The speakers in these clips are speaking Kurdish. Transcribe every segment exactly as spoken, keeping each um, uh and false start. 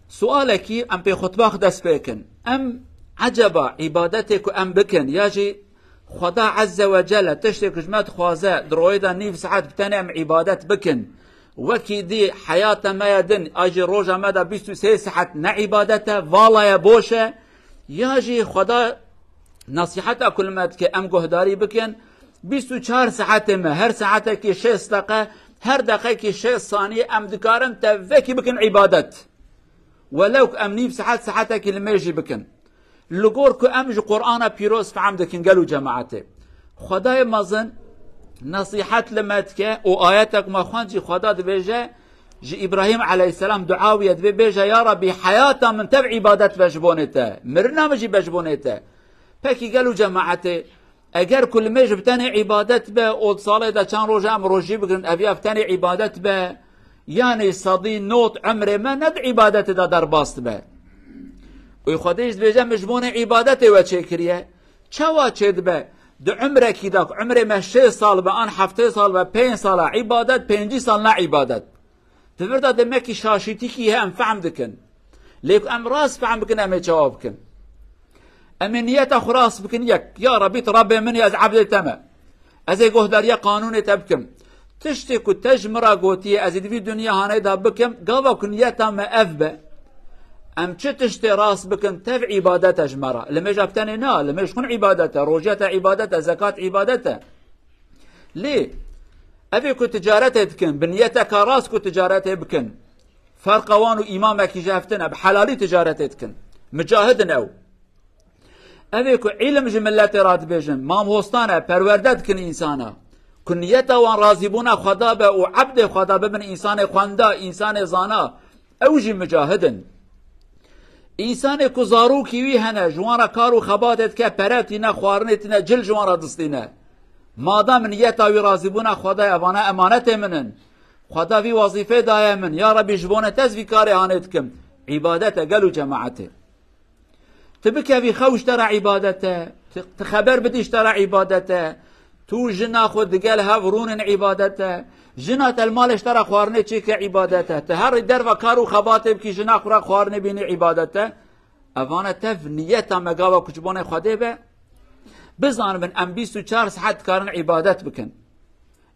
Sualekî em pê xutba xwe dest pê kin. Em eceba îbadetê ku em bikin ya jî Xweda Ezze ve Celle tiştê ku ji me dixwaze di royê de nîv saet bi tenê em îbadet bikin. Wekî dî heyata me ya din a jî roja me de bîst û sê saet ne îbadet e, vala ye, boş e. Ya jî Xweda Nesîheta ku li me dike em guhdarî bikin, bîst û çar saetê me, her saetekî şêst deqe, her deqekî şêst saniyê em dikarin tevekî bikin îbadet. Welew ku em nîv saet, saetekî li mêr jî bikin. Li gor ku em ji Qur'ana pîroz fehm dikin, gel û cemaetê. Xwedayê mezin nesîhet li me dike û ayetek me xwend jî Xweda dibêje, ji Îbrahîm eleyhîsselam dua wî ye, dibê bêje, ya Rabbî, heyata min tev îbadet be ji bonê te, mirina min jî be ji bonê te. Pekî gel û cemaetê, eger ku li mêj bi tenê îbadet be û di salê de çend roja em rojî bigirin, ev ya bi tenê îbadet be, yanî sedî not emrê me ne di îbadetê de derbas dibe. Û Xwedê jî dibêje, min ji bonê îbadetê we çêkiriye. Çawa çêdibe? Di umrekî de ku umrê me şêst sal be, an heftê sal be, pênc sala îbadet, pêncî sal ne îbadet. Di vir de demekî şaşîtîkî heye, em fehm dikin. Lê ku em rast fehm bikin, em ê çawa bikin? Em ê niyeta xwe rast bikin yek. Ya Rebî, tu Rebbê min î, ez ebdê te me. Ez ê guhdariya qanûnê te bikim. Tiştê ku te ji min re gotiye, ez ê di vî dinya hanê de bikim, gava ku niyeta me ev be. Em çi tiştê rast bikin, tev îbadet e ji me re. Li mêja bi tenê na, li mêj xwin îbadet e, rojiya te îbadet e, zekat îbadet e. Lê ev ê ku ticaretê dikin, bi niyeteka rast ku ticaretê bikin, ferqa wan û îmamekî ji hev tune, bi helalî ticaretê dikin. Micahid in ew. Ev ê ku îlim ji miletê re dibêjin, mamostan e, perwerde dikin însana. Ku niyeta wan razîbûna Xweda be û ebdê Xweda bibin, însanê xwenda, însanê zana, ew jî micahid in. Însanê ku zarokî wî hene, ji wan re kar û xebatê dike, pere tîne, xwarinê tîne, cil ji wan re distîne. Madem niyeta wî razîbûna Xwedê, evana emanetê min in. Xweda vî wezîfê daye min. Ya Rebî, ji bo ne te ez vî karê hanê dikim. Îbadet e, gel û cemaetê. Tu bikevî xew ji te re îbadet e. Tu, tu xeber bidî ji te re îbadet e. Tu û jina xwe digel hev rûnin îbadet e. Jina te li malê ji te re xwarinê çêke îbadet e. Tu herî derve kar û xebatê bikî, jina xwe re xwarinê bînî îbadet e. Evane tev niyeta me gava ku ji bonê Xwedê be. Bizanibin em bîst û çar saet dikarin îbadet bikin.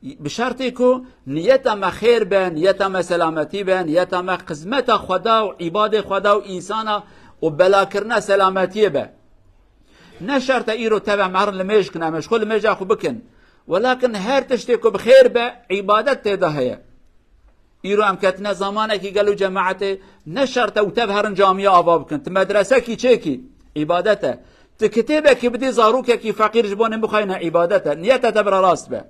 Bi şertê ku niyeta me xêr be, niyeta me selametî be, niyeta me xizmeta Xweda û îbadê Xweda û însana û belakirina selametiyê be. Ne şert e îro tev em herin li mêj kin, em ji xwe li mêja xwe bikin. Welakin her tiştê ku bi xêr be, îbadet tê de heye. Îro em ketine zamanekî gel û cemaetê, ne şert e û tev herin camiya ava bikin. Tu medresekî çêkî, îbadet e. Tu kitêbekî bidî zarokekî feqîr ji bo nê bixwayne, îbadet e. Niyeta te bira rast be.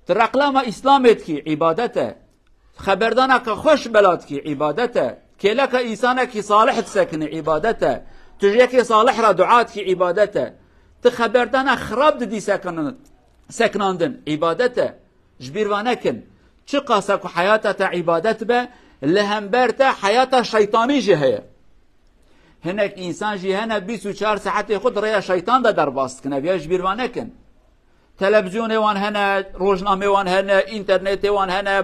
Tu reqlama Îslamê dikî, îbadet e. Xeberdaneke xweş bela dikî, îbadet e. Kêleka însanekî salih disekinî, îbadet e. Tu ji yekê salih re dua dikî, îbadet e. Tu xeberdana xirab didî sekinan-, sekinandin, îbadet e. Ji bîr va nekin. Çiqasa ku heyata te îbadet be, li hember te heyata şeytanî jî heye. Hinek însan jî hene bîst û çar saetê xwe di rêya şeytan de derbas dikin. Ev ya ji bîr va nekin. Televîzyonê wan hene, rojnamê wan hene, înternetê wan hene,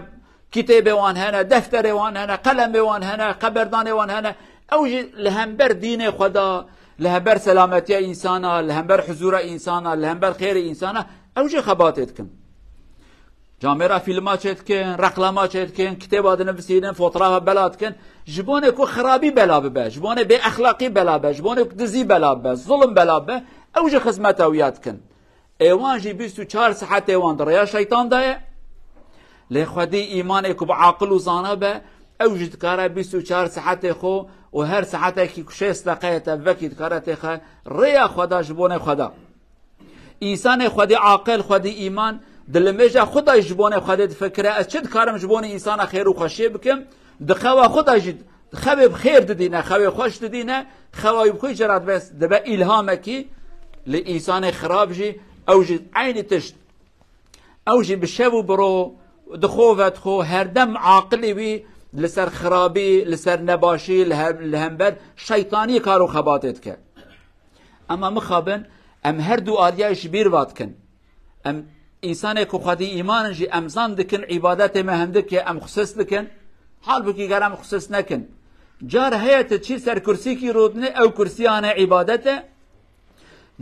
kitêbê wan hene, defterê wan hene, qelemê wan hene, xeberdanê wan hene. Ew jî li hember dînê xwe de, li hember selametiya însana, li hember huzûra însana, li hember xêrê însana, ew jî xebatê dikin. Camêra fîlma çêdikin, reklama çêdikin, kitêba dinivisînin, fotoğrafa bela dikin. Ji bonê ku xirabî bela bibe, ji bonê bêexlaqî bela be, ji bonê ku dizî bela bibe, zulm bela bibe, ew jî xizmeta wî ya dikin. Ê wan jî bîst û çar saetê wan di rêya şeytan de ye. Lê xwedî îmanê ku bi aqil û zana be, ew jî dikare bîst û çar saetê xwe û her saetekî ku şêst deqeyê te vekî dikare têxe rêya Xweda ji bonê Xweda. Însanê xwedî aqil, xwedî îman, di limêja xwe de ji bonê Xwedê difikire, ez çi dikarim ji bonê însana xêr û xweşiyê bikim, di xewa xwe de jî, xewê bi xêr didîne, xewê xweş didîne, xewa wî bi xwe jê re dibe, dibe îlhamekî, li însanê xirab jî, ew jî eynî tişt. Ew jî bi şev û bi ro di xwe ve dixwe, herdem aqilê wî li ser xirabî, li ser nebaşî, li hem-, li hember şeytanî kar û xebatê dike. Ema mixabin, em her du aliyayê ji bîr va dikin. Em, însanê ku xwedî îman in jî em zan dikin, îbadetê me hindik e, em xwe sist dikin. Halbukî ger em xwe sist nekin, Car heye tu çî ser kursîkî rûdinê, ew kursî yanê îbadet e.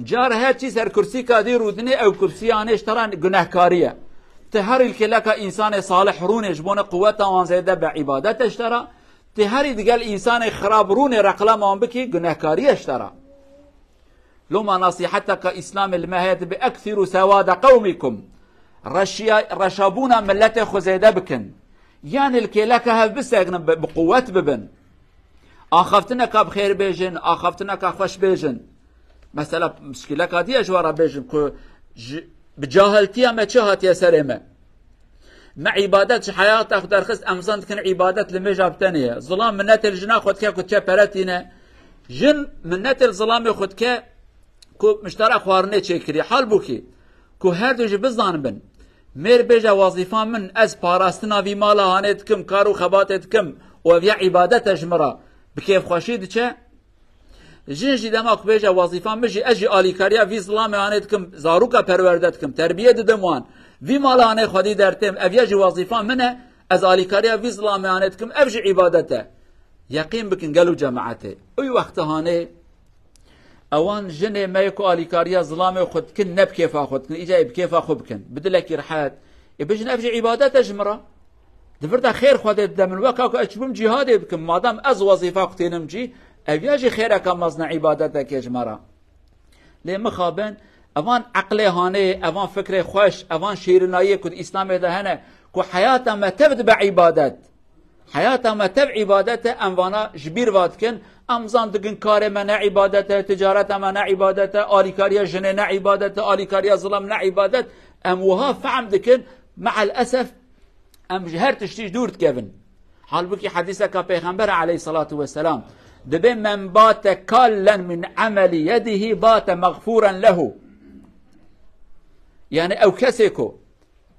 Car heye çî ser kursîka dî rûdinê, ew kursî yanê ji te re gunehkarî ye. Tu herî li kêleka însanê salih rûnê ji bona quweta wan zêde be îbadet e ji te re. Tu herî digel însanê xirab rûnê reqlama wan bikî gunehkarî ye ji te re. Loma nasîheteka Îslamê li me heye dibe, "Ekthîrû sewada qewmîkum." Reşiya-, reşabûna miletê xwe zêde bikin. Yanî li kêleka hev bisekinin, bi, bi quwet bibin. Axaftineka bi xêr bêjin, axaftineka xweş bêjin. Mesela, mişkîleka diye ji we re bêjin ku ji, bi cahiltiya me çi hatiye serê me. Me îbadet ji heyata xwe derxist, em zan dikin îbadet li mêja bi tenê ye. Zilam minnetê li jina xwe dike ku çe pere tîne. Jin minnetê li zilamê xwe dike ku miştera xwarinê çêkiriye. Halbûkî ku her du jî bizanibin, mêr bêje, "Wezîfa min, ez parastina vî mala hanê dikim, kar û xebatê dikim û ev ya îbadet e ji min re, bi kêfxweşî diçe." Jin jî dema ku bêje, "Wezîfa min jî, ez jî alîkariya vî zilamê hanê dikim, zaroka perwerde dikim, terbiyê didim wan, vî mala hanê xwedî dertêm, ev ya jî wezîfa min e, ez alîkariya vî zilamê hanê dikim, ev jî îbadet e." Yeqîn bikin gelo cemaetê. Ew wexta hanê ewan jinê me yê ku alîkariya zilamê xwe dikin, ne bi kêfa xwe dikin, îca ê bi kêfa xwe bikin. Bi dilekî rehet. Ê bijin, "Ev jî îbadet e ji min re. Di vir de xêr Xwedê dide min, weka ku ez çûbûm cîhadê bikim. Madam ez wezîfa xwe tînim cî, ev ya jî xêreka mezin e, îbadetekê ji me re." Lê mixabin, evan eqlê hanê, evan fikrê xweş, evan şîrinayiyê ku di Îslamê de hene, ku heyata me tev dibe îbadet. Heyata me tev îbadet e, em vana ji bîr va dikin. Em zan dikin karê me ne îbadet e, ticareta me ne îbadet e, alîkariya jinê ne îbadet e, alîkariya zilam ne îbadet. Em wiha fehm dikin, me'el esef, em ji her tiştî ji dûr dikevin. Halbûkî hedîseka Pêxember aleyhissalatu vesselam dibe, "Men bate kallen min emeli yedihi bate mağfuren lehu." Yani ew kesê ku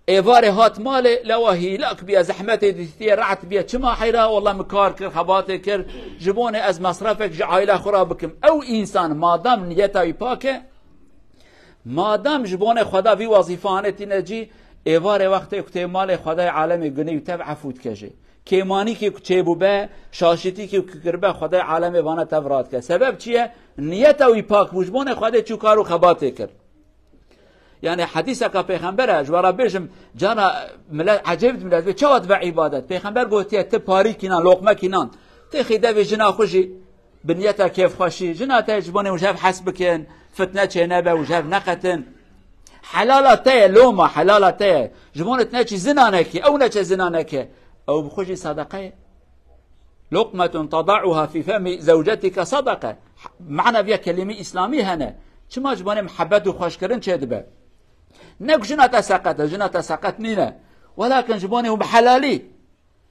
êvarê hat malê, lewa hîlak biye, zehmetê dîtiye, rehet biye. Çima heyra, "Wallah min kar kir, xebatê kir, ji bonê ez mesrefek ji aîla xwe re bikim." Ew însan madam niyeta wî pak e, madam ji bonê Xweda vî wezîfanê tîne cî, êvarê wextê ku tê malê Xwedayê alemê gunê wî tev efû dike jê. Kêmanîkê ku çêbûbe, şaşîtîkê ku kiribe, Xwedayê alemê vana tev radike. Sebeb çi ye? Niyeta wî pak bû, ji bonê Xwedê çû kar û xebatê kir. Yani hedîseka Pêxember e, ji we re bêjim, cana millet ecêb dibin, ez bê çawa dibe îbadet? Pêxember gotiye, ti parî kînan, loqme kînan, ti xîdevê jina xwe jî bi niyeta kêfxweşî, jina te ji bonê hûn ji hev hez bikin, fitne çê nebe, hûn ji hev neqetin. Helala te ye, loma helala te ye. Ji bonê tu neçî zina nekî, ew neçe zina neke. Ew bi xwe jî sedeqe ye. "Luqmetun tada'uha fi femi zewcetike sadaqe." Mana viya kelimî îslamî hene. Çima ji bonê muhebbet û xweşkirin çêdibe. Ne ku jina te seqet e, jina te seqet nîne. Welakin ji bonê hûn bi helalî.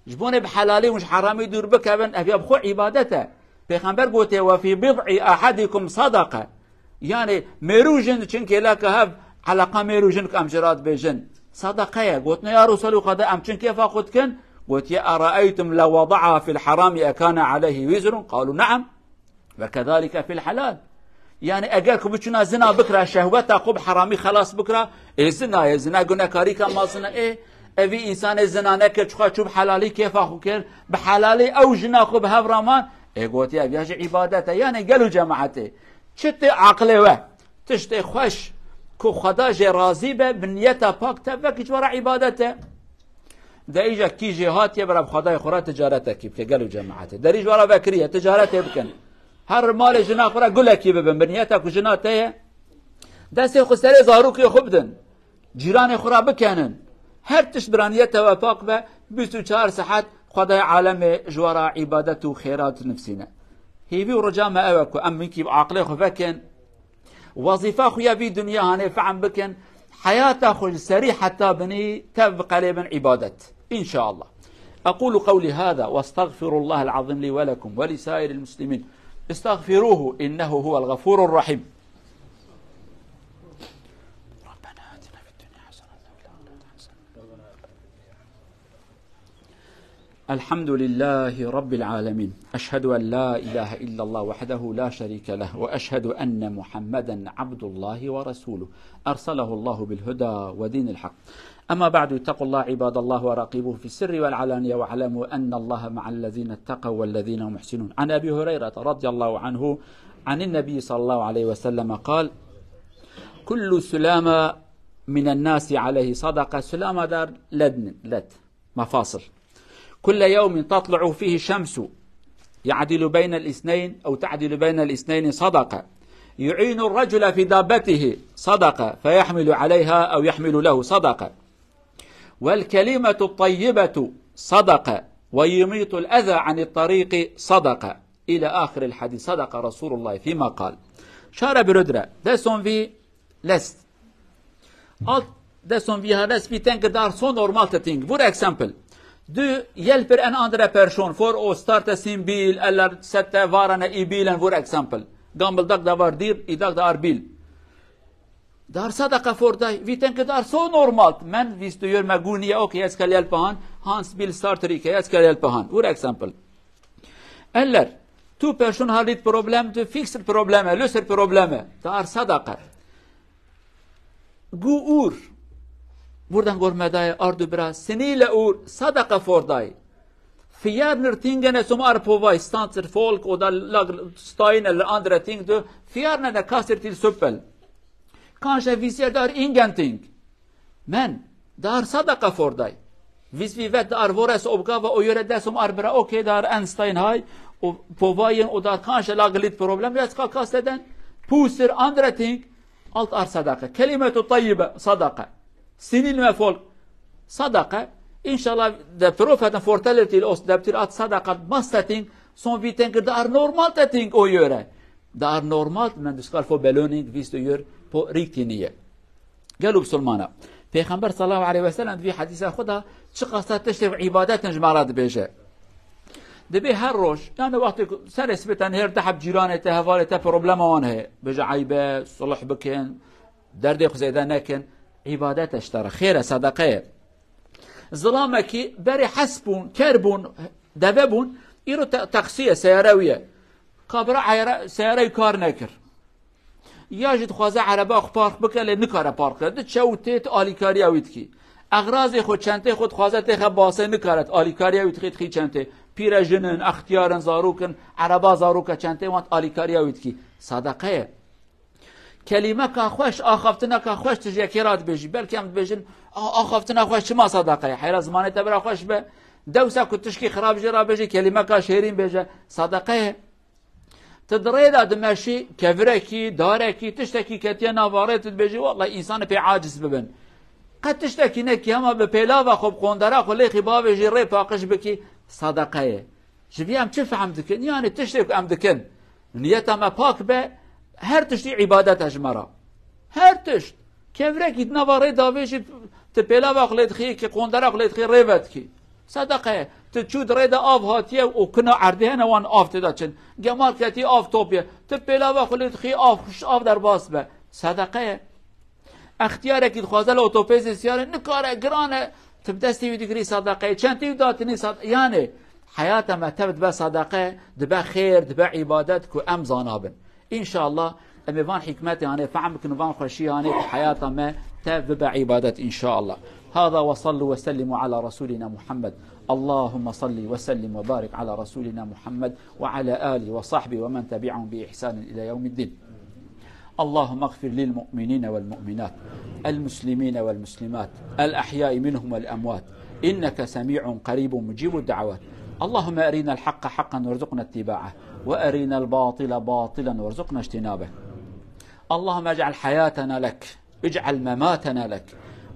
Ji bonê bi helalî hûn ji heramî dûr bikevin, ev ya bi xwe îbadet e. Pêxember gotiye, "Ve fî bid'i ahadikum sadaqe." Yani mêrû jin diçin kêleka hev, eleqa mêrû jin ku em ji re dibêjin, sedeqe ye. Gotine, "Ya Resulallah, em çin kêfa xwe dikin?" Gotiye, "Eraeytum le wada'aha fil harami ekane aleyhi wizrun?" Qalu, "Naam." Ve kedalike fil helal. Yani eger ku biçûna zina bikira, şehweta xwe bi heramî xelas bikira, ê zina ye, zina gunekarîka mezin e, ê, evî însanê zina nekir, çiqa çû bi helalî kêfa xwe kir, bi helalî ew jina xwe bi hev raman, ê gotiye, ev ya jî îbadet e. Yani gelo cemaetê, çi tê aqilê we, tiştê xweş, ku Xweda jê razî be, bi niyeta pak te vekî ji we re îbadet e. De îca kî jê hatiye bera bi Xwedayê xwe re ticaretekî bike, gelo cemaetê. Derî ji we re vekiriye, ticaretê bikin. Her malê jina xwe re gulekî bibin, bi niyeta ku jina te ye. Destê xwe serê zarokê xwe bidin. Cîranê xwe re bikenin. Her tişt bira niyeta we pak be, bîst û çar saet Xwedayê alemê ji we re îbadet û xêrat nivsîne. Hêvî û rica me ew e ku em minkî bi aqilê xwe vekin. Wezîfa xwe ya vî dinya hanê fehm bikin, heyata xwe ji serî heta binî tev biqelêbin îbadet. İnşallah. أقول قولي هذا وأستغفر الله العظيم لي ولكم ولسائر المسلمين. استغفروه إنه هو الغفور الرحيم. ربنا آتنا في الدنيا حسنة وفي الآخرة حسنة. الحمد لله رب العالمين. أشهد أن لا إله إلا الله وحده لا شريك له، وأشهد أن محمدا عبد الله ورسوله، أرسله الله بالهدى ودين الحق. أما بعد، اتقوا الله عباد الله وراقبوه في السر والعلانية، واعلموا أن الله مع الذين اتقوا والذين هم محسنون. عن أبي هريرة رضي الله عنه عن النبي صلى الله عليه وسلم قال: كل سلامة من الناس عليه صدقة. Sulama dar lednin, led, مفاصل. كل يوم تطلع فيه الشمس يعدل بين الاثنين أو تعدل بين الاثنين صدقة. يعين الرجل في دابته صدقة، فيحمل عليها أو يحمل له صدقة. والكلمة الطيبة صدقة، ويميط الأذى عن الطريق صدقة، إلى آخر الحديث. صدق رسول الله فيما قال. Şare birudre, deson vi lest. Alt deson vi ha lest vi tenke dar so normal te ting. Vur example. Du hjälper en andra person, för att starta sin bil eller sätta varorna i bilen, vur example. Gammeldag da var dyr, idag da är bil. Dar sadaka för dig. Vi tenke dar so normalt. Men hvis du gör maguniye, okej, jag ska hjälpa han. Hans bil startar ikke, jag ska hjälpa han. Vur example. Eller, tu person har lite problem, du fixar problem, löser problem. Dar sadaka. Gu ur. Buradan görmedaya ardu bira. Sinile ur. Sadaka för dig. Fiyar nirtingene som är på väg, stanser folk och där lag stein eller andra ting, du fiyar ne kasser till suppel. Kanske vi ser där ingenting. Men, dar sadaka för dig. Hvis vi vet där vores obgava och göra det som är bra, okej, där en stein haj och på vägen och där kanske lager lite problem, jag ska kasta den. Puser andra ting, allt är sadaka. Kelimetu tayyibe sadaka. Sinil me folk. Sadaka. İnşallah de profeten fortaletil os debtir at sadaka mastating son vi tenker dar normal te ting o göre. Dar normal men du skal få belöning hvis du gör på riktiniye. Gelo Musulmana. Peyxember sallallahu aleyhi ve sellem di vî hedîsa xwe de çiqas te tiştê îbadetin ji me re dibêje. Dibê her roj, yani wextê ku serê sibê te nihêr, du heb cîranê te, hevalê te problema wan heye. Bêje eyb e, sulh bikin, derdê xwe zêde nekin. Îbadet e ji te re, xêr e, sedeqe ye. Zilamekî berê hes bûn, ker bûn, deve bûn, îro te-, taksî ye, seyare wî ye. Kabira eyara, seyare wî kar nekir. Ya jî dixwaze ereba xwe park bike, lê nikare park bike. Diçe û tê, tu alîkariya wî dikî. Exrazê xwe, çentê xwe dixwaze têxe basê, nikare, tu alîkariya wî dixî, dixî çentê. Pîre jin in, extiyar in, zarok in, ereba zaroka çentê wan, tu alîkariya wî dikî. Sadeqe ye. Kelîmeka xweş, axaftineka xweş tu ji yekê re dibêjî. Belkî em dibêjin, "A, axaftina xweş çima sadeqe ye?" Heyra zimanê te bira xweş be. Dewsa ku tişkî xirab jê re bêjî, kelîmeka şêrîn bêje, sadeqe ye. Tu di rê de dimeşî, kevirekî, darekî, tiştekî ketiye nava rê, tu dibêjî, "Wellahî, însanê pê aciz bibin." Qet tiştekî nekî, hema bi pêlava xwe, bi qondera xwe lêxî bavêjî, rê paqij bikî, sadeqe ye. Ji vî em çi fehm dikin? Yani tiştê ku em dikin, niyeta me pak be, her tiştî îbadet e ji me re. Her tişt. Kevrekî di nava rê davêjî, tu pêlava xwe lê dixî, ki qondera xwe lê dixî, rê vedikî. Sedeqe ye. Tu çû di rê de av hatiye û kuna erdê hene wan av tê de çin. Gemar ketî av top ye. Tu pêlava xwe lê dixî, av xweş, av derbas be. Sedeqe ye. Extiyarekî dixwaze li otopêsê siyarê nikare, giran e. Tu bi destê wî digirî sedeqe ye. Çentê wî datinî sed-, yani heyata me tev dibe sedeqe, dibe xêr, dibe îbadet ku em zana bin. Înşallah em ê van hikmetê hanê fehm bikin, van xweşî hanê ku heyata me tev bibe îbadet înşallah. Hada ve sallu ve sellimu ala Resulina Muhammed. Allahümme salli ve sellim ve barik ala Resulina Muhammed ve ala ali ve sahbi ve men tebi'ahum bi ihsanin ila yevmiddin. اللهم اغفر للمؤمنين والمؤمنات، المسلمين والمسلمات، الأحياء منهم والأموات، إنك سميع قريب مجيب الدعوات. اللهم أرنا الحق حقا وارزقنا اتباعه، وأرنا الباطل باطلا وارزقنا اجتنابه. اللهم اجعل حياتنا لك، اجعل مماتنا لك،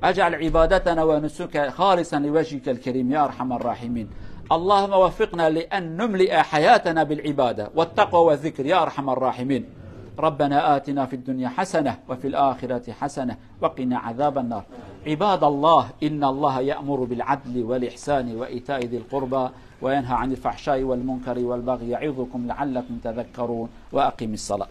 اجعل عبادتنا ونسكنا خالصا لوجهك الكريم يا أرحم الراحمين. اللهم وفقنا لأن نملئ حياتنا بالعبادة والتقوى والذكر يا أرحم الراحمين. ربنا آتنا في الدنيا حسنة وفي الآخرة حسنة وقنا عذاب النار. عباد الله، إن الله يأمر بالعدل والإحسان وإيتاء ذي القربى وينهى عن الفحشاء والمنكر والبغي يعظكم لعلكم تذكرون. وأقم الصلاة.